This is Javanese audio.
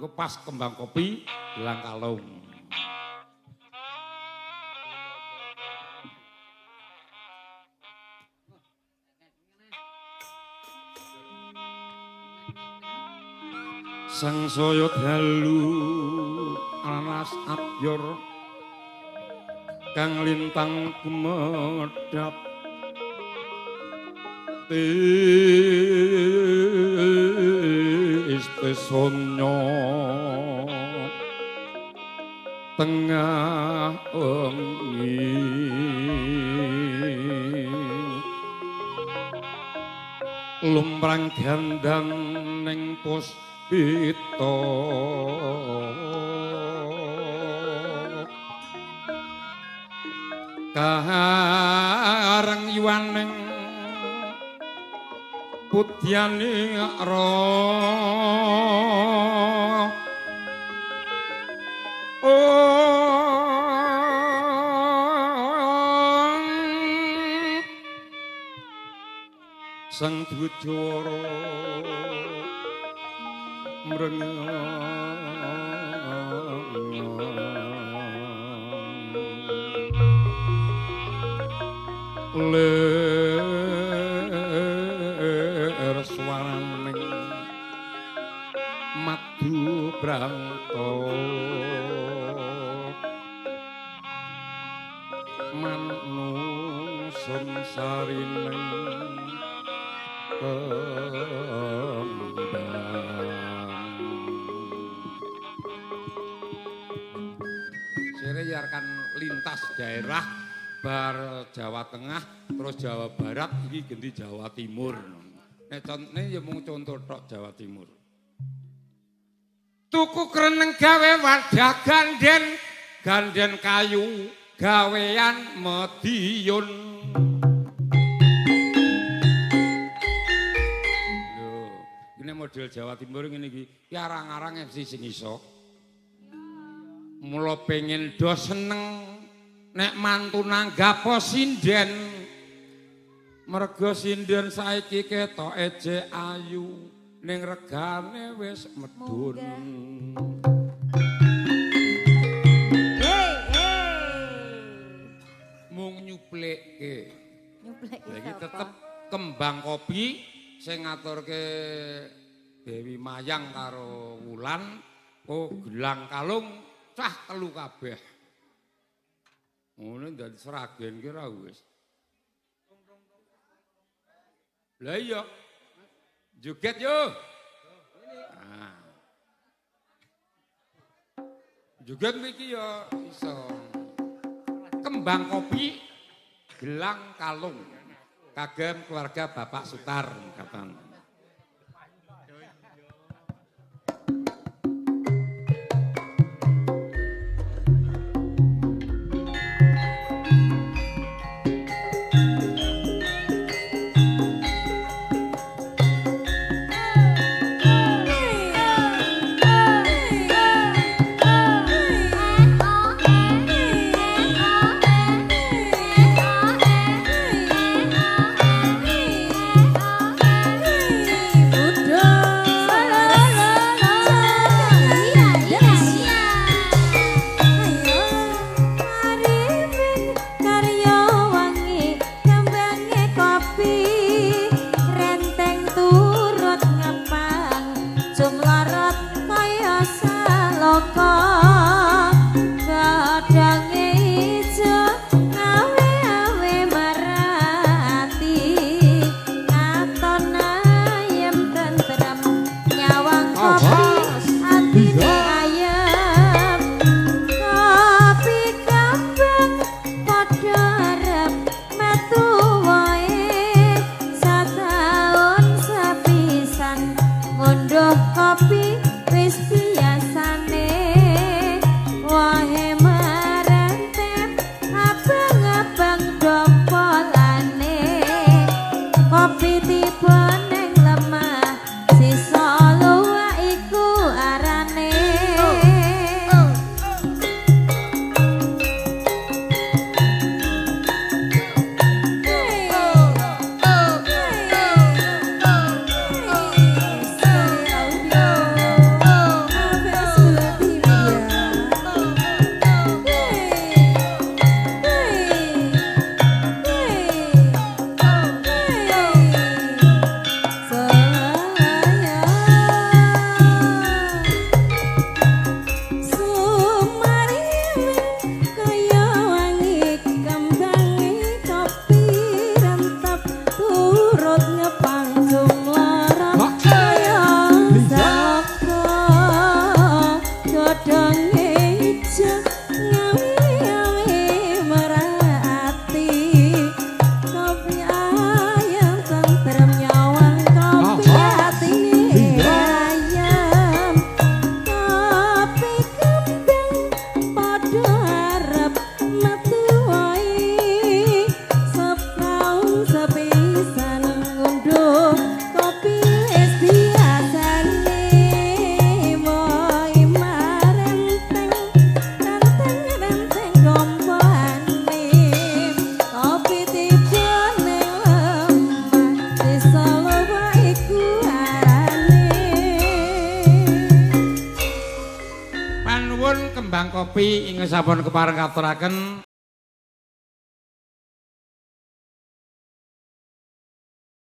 Engko pas kembang kopi gelang kalung. Sangsaya dalu alas abyor kang lintang gumedhap istisonyo tengah wengi lumrang gandang ning puspita kareng yuwaning pudyane ra Sang Dwijara mrengang lir swaraning madu brangta manungsun sarining kembang. Sire yarkan lintas daerah bar Jawa Tengah terus Jawa Barat iki ganti Jawa Timur. Nek contone ya mung contoh tok Jawa Timur. Tuku kreneng gawe wadah ganden, ganden kayu gawean Madiun. Lho, ini model Jawa Timur ngene iki, ki arang-arang MC sing iso. Mula pengen do seneng nek mantu nanggapo sinden. Mergo sinden saiki ketoke jek ayu ning regane wis medhun. Mung nyuplekke. Nyuplekke iki tetep kembang kopi sing ngaturke Dewi Mayang karo Wulan, oh gelang kalung cah telu kabeh. Ngono dadi Sragen ki ra wis. Lah iya. Joget yo. Nah. Joget iki yo iso. Kembang kopi gelang kalung kagem keluarga Bapak Sutar katan. kopi ingkang sampun kepareng katuraken.